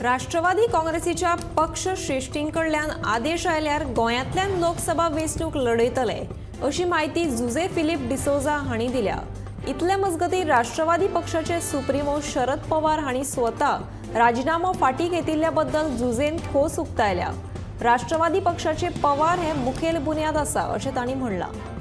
राष्ट्रवादी काँग्रेसीच्या पक्ष श्रेश्ठींकडल्यान आदेश आयल्यार गोंयांतल्यान लोकसभा वेंचणूक लढयतले अशी म्हायती जुझे फिलीप डिसोझा हांणी दिल्या. इतले मजगतीं राष्ट्रवादी पक्षाचे सुप्रिमो शरद पवार हांणी स्वता राजिनामो फाटीं घेतिल्ल्या बद्दल जुझेन खोस उक्तायल्या. राष्ट्रवादी पक्षाचे पवार हे मुखेल बुन्याद आसा अशें तांणी म्हणलां.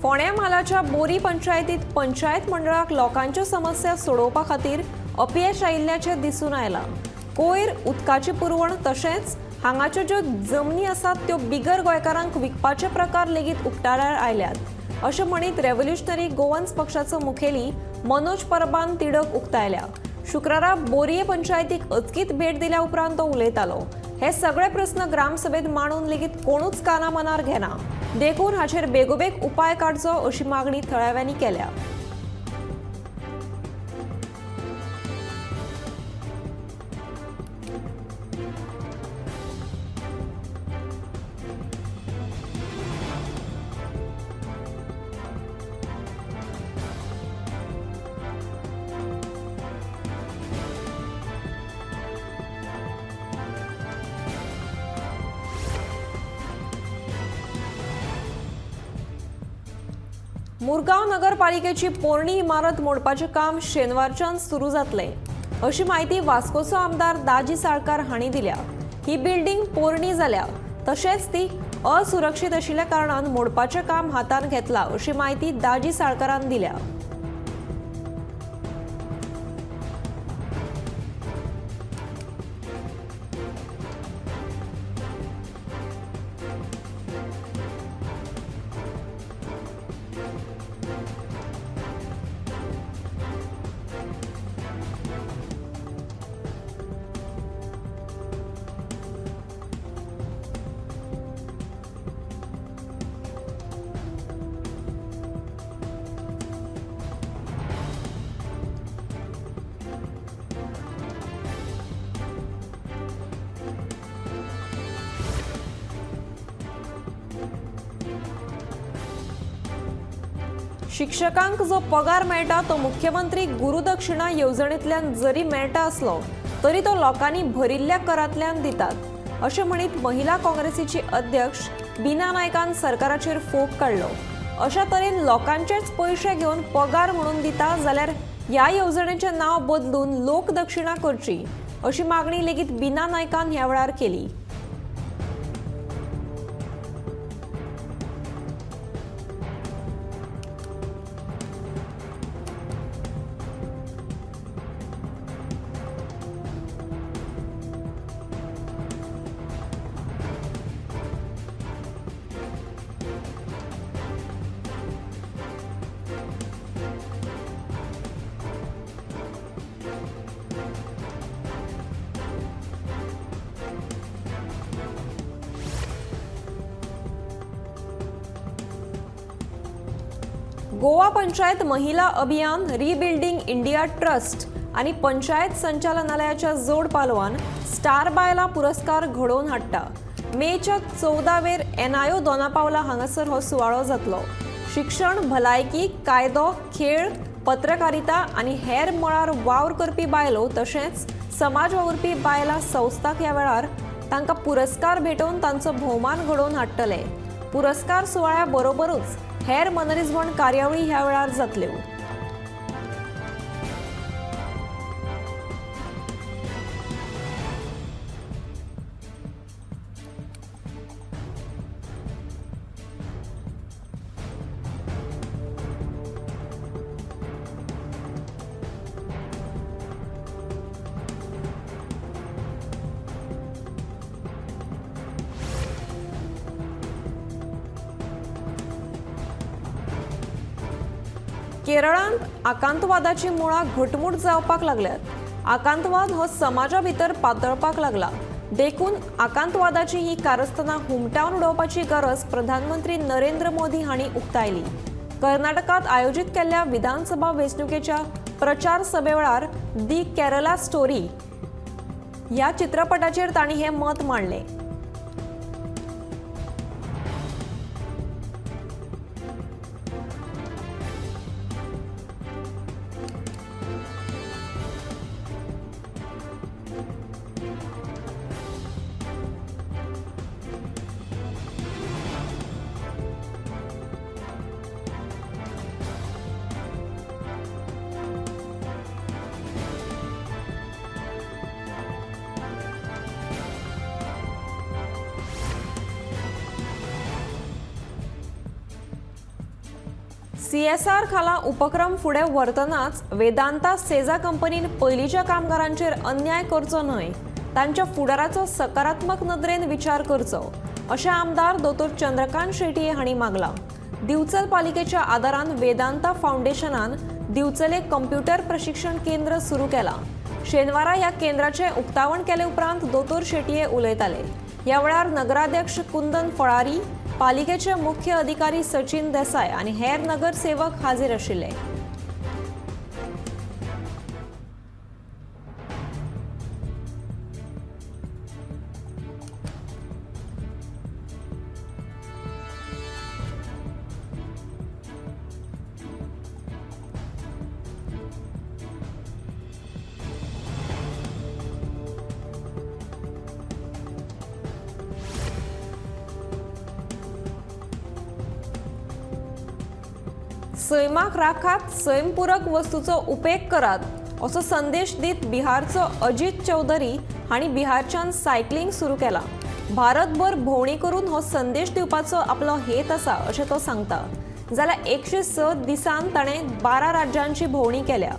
फोंड्या म्हालाच्या बोरी पंचायतीत पंचायत मंडळाक लोकांच्यो समस्या सोडोवपा खातीर अपयश आयिल्ल्याचें दिसून आयलां. कोयर, उदकाची पुरवण तशेंच हांगाच्यो ज्यो जमनी आसात त्यो बिगर गोंयकारांक विकपाचे प्रकार लेगीत उक्ताडार आयल्यात अशें म्हणीत रेव्होल्युशनरी गोवन्स पक्षाचो मुखेली मनोज परबान तिडक उक्तायल्या. शुक्रारा बोरये पंचायतीक अचकीत भेट दिल्या उपरांत तो उलयतालो. हे सगळे प्रस्न ग्रामसभेत मांडून लेगीत कोणूच काना मनार घेना, देखून हाचेर बेगोबेग उपाय काडचो अशी मागणी थळाव्यांनी केल्या. मुरगांव नगरपालिकेची पोरणी इमारत मोडपाचें काम शेनवारच्यान सुरू जातलें अशी म्हायती वास्कोचो आमदार दाजी साळकार हांणी दिल्या. ही बिल्डिंग पोरणी जाल्या तशेंच ती असुरक्षीत आशिल्ल्या कारणान मोडपाचें काम हातांत घेतलां अशी म्हायती दाजी साळकारान दिल्या. शिक्षकांक जो पगार मेळटा तो मुख्यमंत्री गुरुदक्षिणा येवजणेंतल्यान जरी मेळटा आसलो तरी तो लोकांनी भरिल्ल्या करांतल्यान दितात अशें म्हणीत महिला काँग्रेसीची अध्यक्ष बीना नायकान सरकाराचेर फोग काडलो. अशा तरेन लोकांचेच पयशे घेवन पगार म्हणून दिता जाल्यार ह्या येवजणेचें नांव बदलून लोकदक्षिणा करची अशी मागणी लेगीत बीना नायकान ह्या वेळार केली. गोवा पंचायत महिला अभियान, रिबिल्डिंग इंडिया ट्रस्ट आनी पंचायत संचालनालयाच्या जोड पालवान स्टार बायला पुरस्कार घडोवन हाडटा. मेच्या 14वेर एनआयओ दोनापावला हांगासर हो सुवाळो जातलो. शिक्षण, भलायकी, कायदो, खेळ, पत्रकारिता आनी हेर मळार वावर करपी बायलो तशेंच समाज वावुरपी बायलां संस्थाक ह्या वेळार तांकां पुरस्कार भेटोवन तांचो भोवमान घडोवन हाडटले. पुरस्कार सुवाळ्या बरोबरूच हेर मनरिजवण कार्यावळी ह्या वेळार जातल्यो. केरळांत आकांतवादाची मुळां घटमूट जावपाक लागल्यात. आकांतवाद हो समाजा भितर पातळपाक लागला, देखून आकांतवादाची ही कारस्थानां हुमटावन उडोवपाची गरज प्रधानमंत्री नरेंद्र मोदी हांणी उक्तायली. कर्नाटकांत आयोजीत केल्ल्या विधानसभा वेंचणुकेच्या प्रचार सभे वेळार दी केरला स्टोरी ह्या चित्रपटाचेर तांणी हें मत मांडलें. सीएसआर खाला उपक्रम फुडें व्हरतनाच वेदांता सेजा कंपनीन पयलींच्या कामगारांचेर अन्याय करचो न्हय, तांच्या फुडाराचो सकारात्मक नदरेन विचार करचो अशें आमदार दोतोर चंद्रकांत शेटये हांणी मागलां. दिवचल पालिकेच्या आदारान वेदांता फावंडेशनान दिवचले कंप्युटर प्रशिक्षण केंद्र सुरू केलां. शेनवारा ह्या केंद्राचें उक्तावण केले उपरांत दोतोर शेटये उलयताले. ह्या वेळार नगराध्यक्ष कुंदन फळारी, पालिकेचे मुख्य अधिकारी सचिन देसाय आनी हेर नगरसेवक हाजीर आशिल्ले. सैमाक राखात, सैमपूरक वस्तूचो उपेग करात असो संदेश दीत बिहारचो अजित चौधरी हांणी बिहारच्यान सायकलिंग सुरू केलां. भारतभर भोंवडी करून हो संदेश दिवपाचो आपलो हेत आसा अशें तो सांगता. जाल्यार 106 दिसान ताणें 12 राज्यांची भोंवडी केल्या.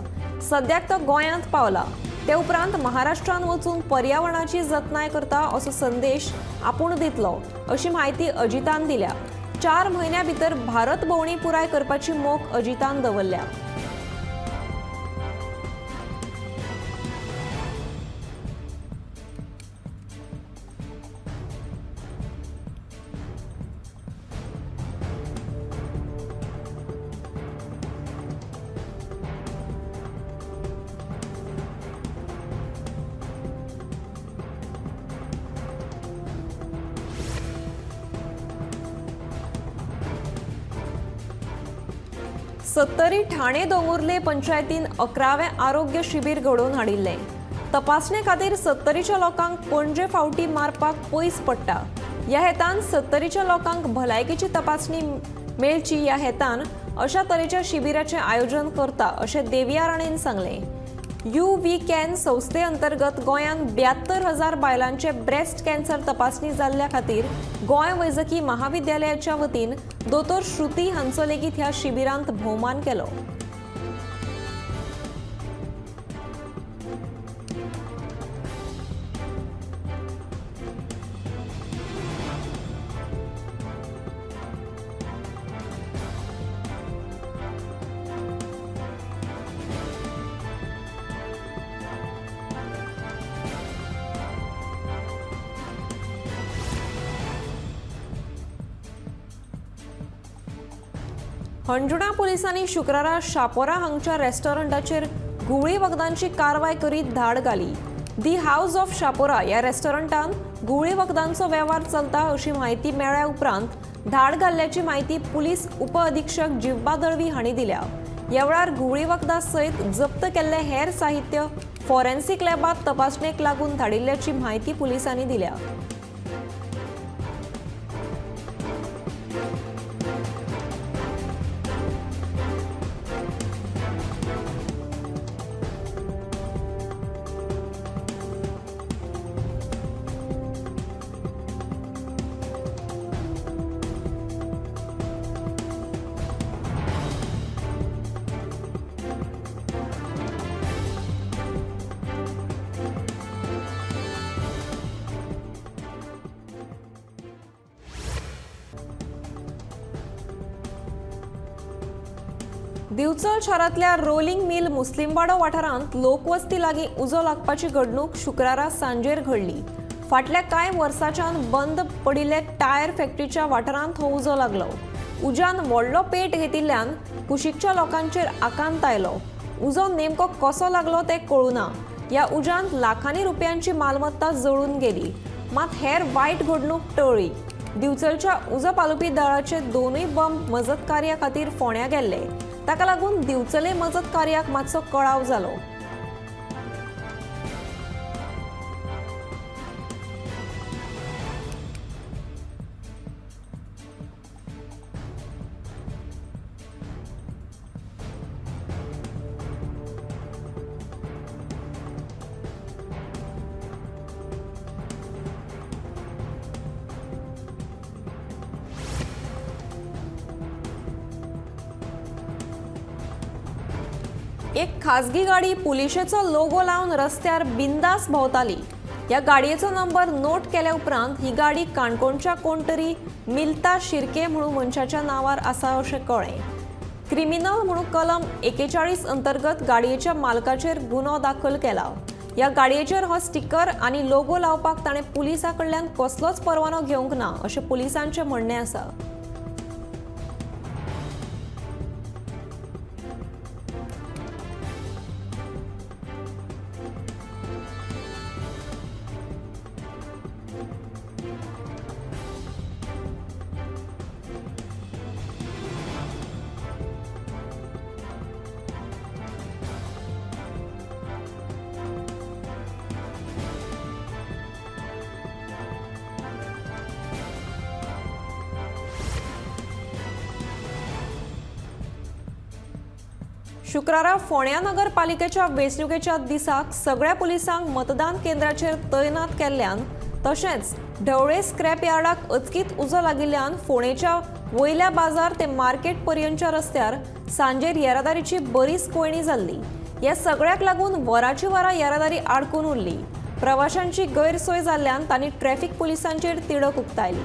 सद्याक तो गोंयांत पावला. ते उपरांत महाराष्ट्रान वचून पर्यावरणाची जतनाय करता असो संदेश आपूण दितलो अशी म्हायती अजितान दिल्या. 4 म्हयन्या भितर भारत भोंवडी पुराय करपाची मोख अजितान दवरल्या. सत्तरी ठाणे दोंगुर्ले पंचायतीन 11वें आरोग्य शिबीर घडोवन हाडिल्लें. तपासणे खातीर सत्तरीच्या लोकांक पणजे फावटी मारपाक पयस पडटा. ह्या हेतान सत्तरीच्या लोकांक भलायकेची तपासणी मेळची ह्या हेतान अशा तरेच्या शिबिराचें आयोजन करता अशें देविया राणेन सांगलें. You we can संस्थे अंतर्गत गोंयांत 72,000 बायलांचे ब्रेस्ट कॅन्सर तपासणी जाल्ल्या खातीर गोंय वैजकी महाविद्यालयाच्या वतीन दोतोर श्रुती हांचो लेगीत ह्या शिबिरांत भोवमान केलो. हणजुणा पुलिसांनी शुक्रारा शापोरा हांगच्या रेस्टॉरंटाचेर घुंवळी वखदांची कारवाय करीत धाड घाली. दी हावज ऑफ शापोरा ह्या रेस्टॉरंटांत घुंवळी वखदांचो वेव्हार चलता अशी म्हायती मेळ्ळ्या उपरांत धाड घाल्ल्याची म्हायती पुलीस उपअधिक्षक जिव्बा दळवी हांणी दिल्या. ह्या वेळार घुंवळी वखदां सयत जप्त केल्ले हेर साहित्य फॉरेन्सिक लॅबांत तपासणेक लागून धाडिल्ल्याची म्हायती पुलिसांनी दिल्या. दिवचल शारांतल्या रोलिंग मिल मुस्लिमवाडो वाठारांत लोकवस्ती लागीं उजो लागपाची घडणूक शुक्रारा सांजेर घडली. फाटल्या कांय वर्सांच्यान बंद पडिल्ले टायर फॅक्टरीच्या वाठारांत हो उजो लागलो. उज्यान व्हडलो पेट घेतिल्ल्यान कुशीकच्या लोकांचेर आकांत आयलो. उजो नेमको कसो लागलो तें कळूं ना. ह्या उज्यांत लाखांनी रुपयांची मालमत्ता जळून गेली, मात हेर वायट घडणूक टळ्ळी. दिवचलच्या उजो पालोवपी दळाचे दोनूय बंब मजत कार्या खातीर फोंड्या गेल्ले. ताका लागून दिवचले मजत कार्याक मातसो कळाव जालो. एक खाजगी गाडी पुलिशेचो लोगो लावन रस्त्यार बिंदास भोंवताली. ह्या गाडयेचो नंबर नोट केल्या उपरांत ही गाडी काणकोणच्या कोण तरी मिलता शिर्के म्हणून मनशाच्या नांवार आसा अशें कळ्ळें. क्रिमिनल म्हणून कलम 41 अंतर्गत गाडयेच्या मालकाचेर गुन्हो दाखल केला. ह्या गाडयेचेर हो स्टिकर आनी लोगो लावपाक ताणें पुलिसां कडल्यान कसलोच परवानो घेवंक ना अशें पुलिसांचें म्हणणें आसा. शुक्रारा फोंड्या नगरपालिकेच्या वेंचणुकेच्या दिसाक सगळ्या पुलिसांक मतदान केंद्राचेर तैनात केल्ल्यान तशेंच ढवळे स्क्रॅप यार्डाक अचकीत उजो लागिल्ल्यान फोंडेच्या वयल्या बाजार ते मार्केट पर्यंतच्या रस्त्यार सांजेर येरादारीची बरीच कोयणी जाल्ली. ह्या सगळ्याक लागून वराची वरां येरादारी आडकून उरली. प्रवाशांची गैरसोय जाल्ल्यान तांणी ट्रॅफिक पुलिसांचेर तिडक उक्तायली.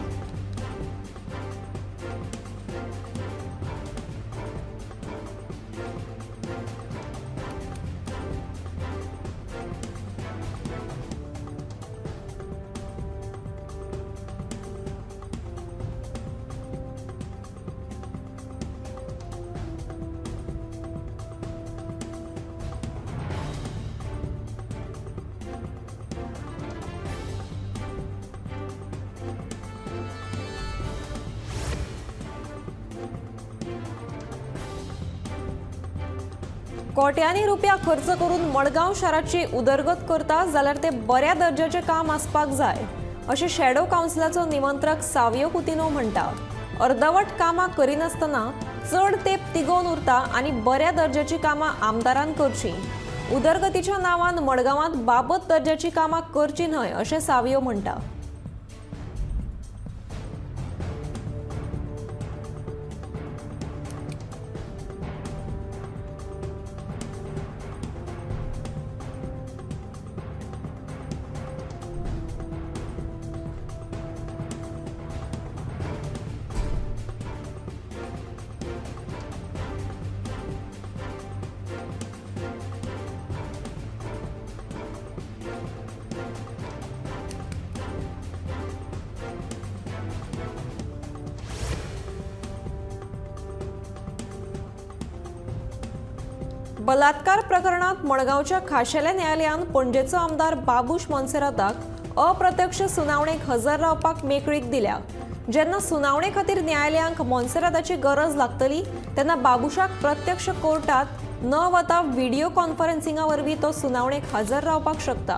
कोट्यांनी रुपया खर्च करून मडगांव शाराची उदरगत करता जाल्यार ते बऱ्या दर्जाचें काम आसपाक जाय अशें शॅडो कावन्सिलाचो निमंत्रक सावियो कुतिनो म्हणटा. अर्दवट कामां करिनासतना चड तेंप तिगोवन उरता आनी बऱ्या दर्जाचीं कामां आमदारान करचीं. उदरगतीच्या नांवान मडगांवांत बाबत दर्जाचीं कामां करचीं न्हय अशें सावियो म्हणटा. बलात्कार प्रकरणात मडगांवच्या खाशेल्या न्यायालयान पणजेचो आमदार बाबूश मोन्सेराताक अप्रत्यक्ष सुनावणेक हजर रावपाक मेकळीक दिल्या. जेन्ना सुनावणे खातीर न्यायालयांक मोन्सेराताची गरज लागतली तेन्ना बाबूशाक प्रत्यक्ष कोर्टात न वता व्हिडिओ कॉन्फरन्सिंगा वरवीं तो सुनावणेक हजर रावपाक शकता.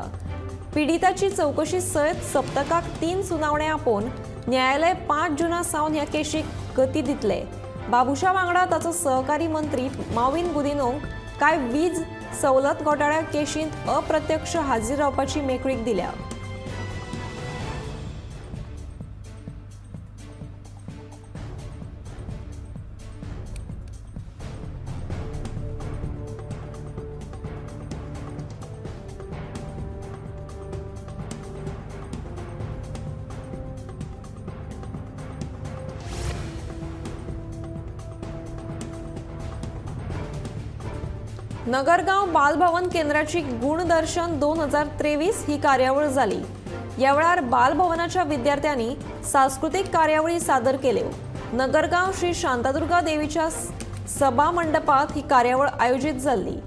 पिडिताची चवकशी सयत सप्तकाक 3 सुनावणे आपोवन न्यायालय 5 जुना सावन ह्या केशीक गती दितले. बाबूशा वांगडा ताचो सहकारी मंत्री माविन गुदिनोंक कांय वीज सवलत घोटाळ्या केशींत अप्रत्यक्ष हाजीर रावपाची मेकळीक दिल्या. नगरगांव बालभवन केंद्राची गुणदर्शन 2023 ही कार्यावळ जाली. ह्या वेळार बालभवनाच्या विद्यार्थ्यांनी सांस्कृतीक कार्यावळी सादर केल्यो. नगरगांव श्री शांतादुर्गा देवीच्या सभा मंडपात ही कार्यावळ आयोजीत जाल्ली.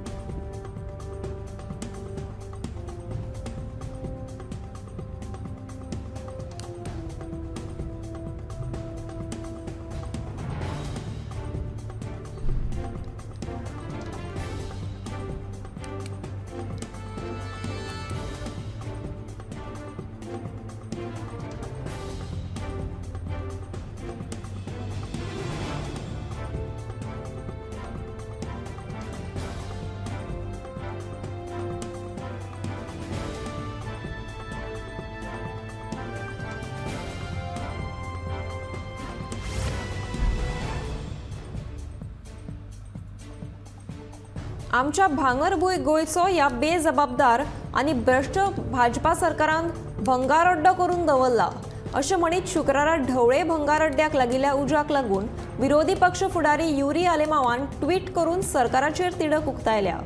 आमच्या भांगरभूंय गोंयचो ह्या बेजबाबदार आनी भ्रश्ट भाजपा सरकारान भंगारअड्डो करून दवरला अशें म्हणीत शुक्रारा ढवळे भंगारअड्ड्याक लागिल्ल्या उज्याक लागून विरोधी पक्ष फुडारी युरी आलेमावान ट्वीट करून सरकाराचेर तिडक उक्तायल्या.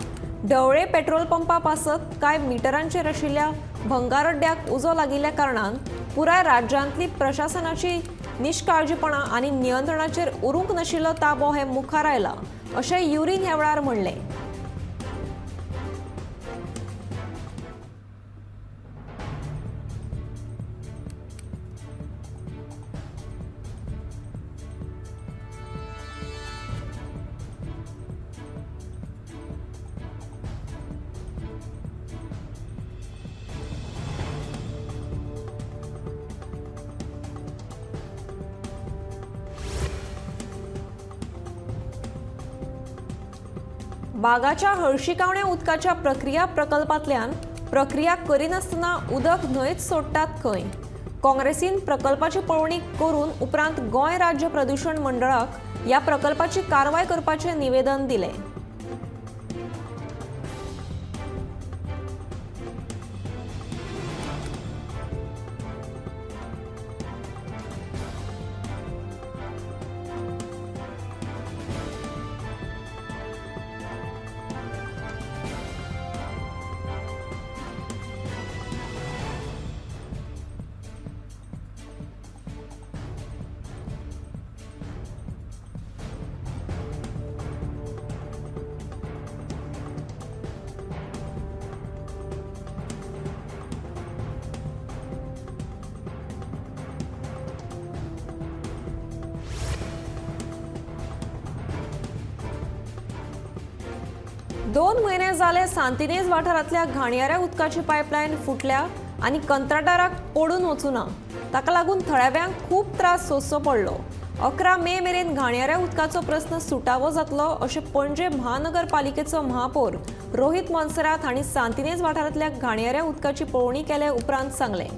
ढवळे पेट्रोल पंपा पासत कांय मिटरांचेर आशिल्ल्या भंगारअड्ड्याक उजो लागिल्ल्या कारणान पुराय राज्यांतली प्रशासनाची निश्काळजीपणा आनी नियंत्रणाचेर उरूंक नाशिल्लो ताबो हे मुखार आयला अशें युरीन ह्या वेळार म्हणलें. बागाच्या हळशिकावण्या उदकाच्या प्रक्रिया प्रकल्पांतल्यान प्रक्रिया करिनासतना उदक न्हंयत सोडटात खंय. काँग्रेसीन प्रकल्पाची पळोवणी करून उपरांत गोंय राज्य प्रदूषण मंडळाक ह्या प्रकल्पाची कारवाय करपाचें निवेदन दिलें. दोन म्हयने जाले सांतिनेज वाठारांतल्या घाणयाऱ्या उदकाची पायपलायन फुटल्या आनी कंत्राटदाराक पडून वचूना. ताका लागून थळाव्यांक खूब त्रास सोंसचो पडलो. 11 मे मेरेन घाणयाऱ्या उदकाचो प्रस्न सुटावो जातलो अशें पणजे महानगरपालिकेचो महापौर रोहित मोन्सेरात हांणी सांतिनेज वाठारांतल्या घाणयाऱ्या उदकाची पळोवणी केले उपरांत सांगलें.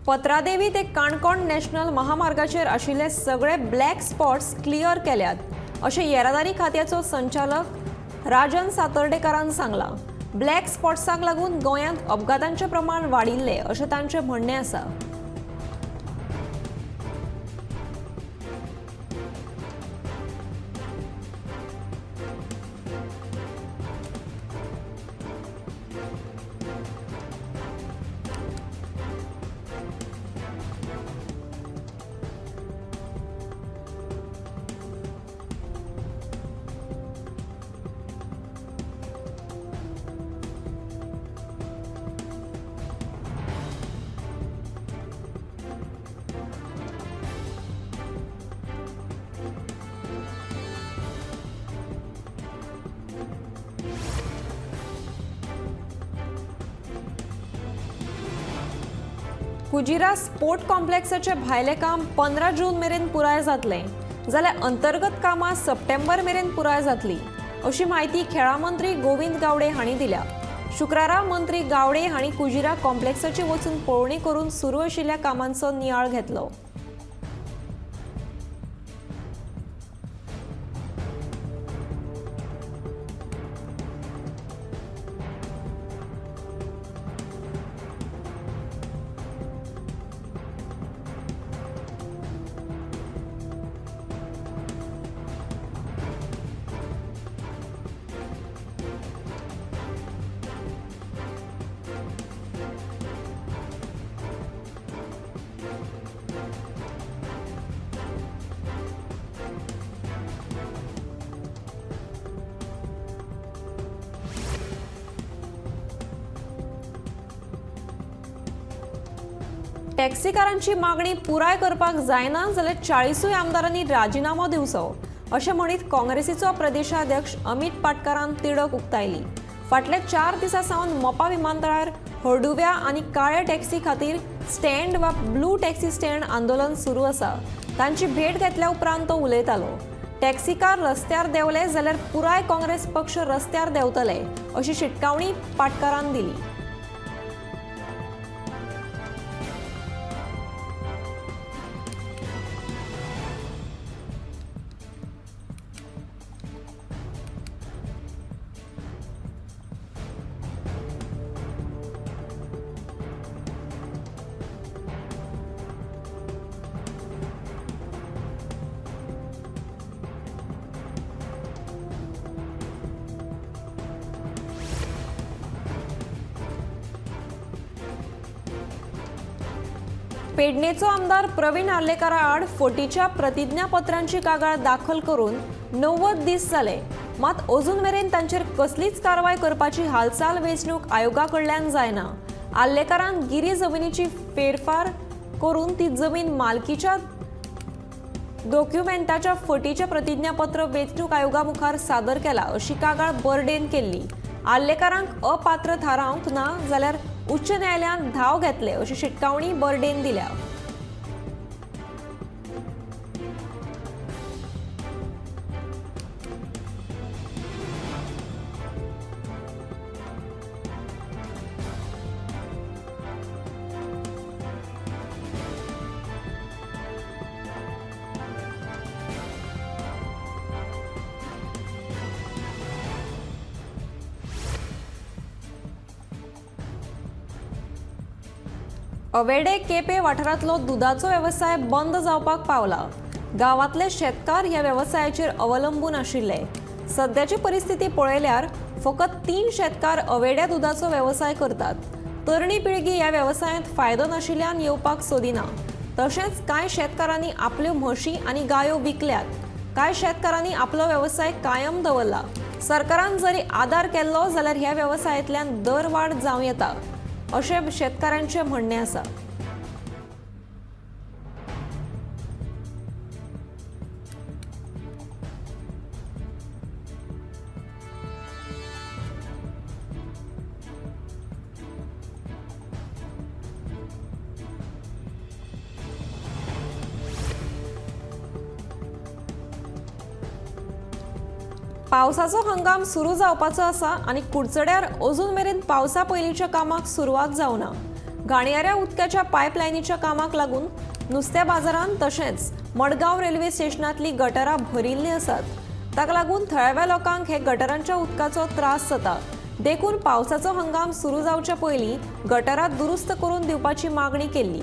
पत्रादेवी ते काणकोण नॅशनल महामार्गाचेर आशिल्ले सगळे ब्लॅक स्पॉट्स क्लियर केल्यात अशें येरादारी खात्याचो संचालक राजन सातर्डेकारान सांगलां. ब्लॅक स्पॉट्साक लागून गोंयांत अपघातांचें प्रमाण वाडिल्लें अशें तांचें म्हणणें आसा. कुजिरा स्पोर्ट कॉम्प्लेक्साचे भायलें काम 15 जून मेरेन पुराय जातलें, जाल्यार अंतर्गत कामां सप्टेंबर मेरेन पुराय जातली अशी म्हायती खेळां मंत्री गोविंद गावडे हांणी दिल्या. शुक्रारा मंत्री गावडे हांणी कुजिरा कॉम्प्लेक्साची वचून पळोवणी करून सुरू आशिल्ल्या कामांचो नियाळ घेतलो. टॅक्सीकारांची मागणी पुराय करपाक जायना जाल्यार 40 आमदारांनी राजिनामो दिवचो अशें म्हणीत काँग्रेसीचो प्रदेशाध्यक्ष अमित पाटकारान तिडक उक्तायली. फाटल्या 4 दिसां सावन मोपा विमानतळार हळडुव्या आनी काळ्या टॅक्सी खातीर स्टँड वा ब्लू टॅक्सी स्टँड आंदोलन सुरू आसा. तांची भेट घेतल्या उपरांत तो उलयतालो. टॅक्सीकार रस्त्यार देंवले जाल्यार पुराय काँग्रेस पक्ष रस्त्यार देंवतले अशी शिटकावणी पाटकारान दिली. पेडणेचो आमदार प्रवीण आर्लेकारा आड फटीच्या प्रतिज्ञापत्रांची कागाळ दाखल करून 90 दीस जाले, मात अजून मेरेन तांचेर कसलीच कारवाय करपाची हालचाल वेंचणूक आयोगा कडल्यान जायना. आर्लेकारान गिरी जमिनीची फेरफार करून ती जमीन मालकीच्या डॉक्युमेंटाच्या फटीचें प्रतिज्ञापत्र वेंचणूक आयोगा मुखार सादर केला अशी कागाळ बर्डेन केल्ली. आर्लेकारांक अपात्र थारावंक ना जाल्यार उच्च न्यायालयान धाव घेतले अशी शिटकावणी बर्डेन दिल्या. अवेडे केपे वाठारांतलो दुदाचो वेवसाय बंद जावपाक पावला. गांवांतले शेतकार ह्या वेवसायाचेर अवलंबून आशिल्ले. सद्याची परिस्थिती पळयल्यार फकत 3 शेतकार अवेड्या दुदाचो वेवसाय करतात. तरणी पिळगी ह्या वेवसायांत फायदो नाशिल्ल्यान येवपाक सोदिना. तशेंच कांय शेतकारांनी आपल्यो म्हशी आनी गायो विकल्यात. कांय शेतकारांनी आपलो वेवसाय कायम दवरला. सरकारान जरी आदार केल्लो जाल्यार ह्या वेवसायांतल्यान दरवाड जावं येता अशें शेतकारांचें म्हणणें आसा. पावसाचो हंगाम सुरू जावपाचो आसा आनी कुडचड्यार अजून मेरेन पावसा पयलींच्या कामाक सुरवात जावना. घाणयाऱ्या उदकाच्या पायपलायनीच्या कामाक लागून नुस्त्या बाजारांत तशेंच मडगांव रेल्वे स्टेशनांतली गटरां भरिल्लीं आसात. ताका लागून थळाव्या लोकांक हे गटरांच्या उदकाचो त्रास जाता. देखून पावसाचो हंगाम सुरू जावच्या पयलीं गटरां दुरुस्त करून दिवपाची मागणी केल्ली.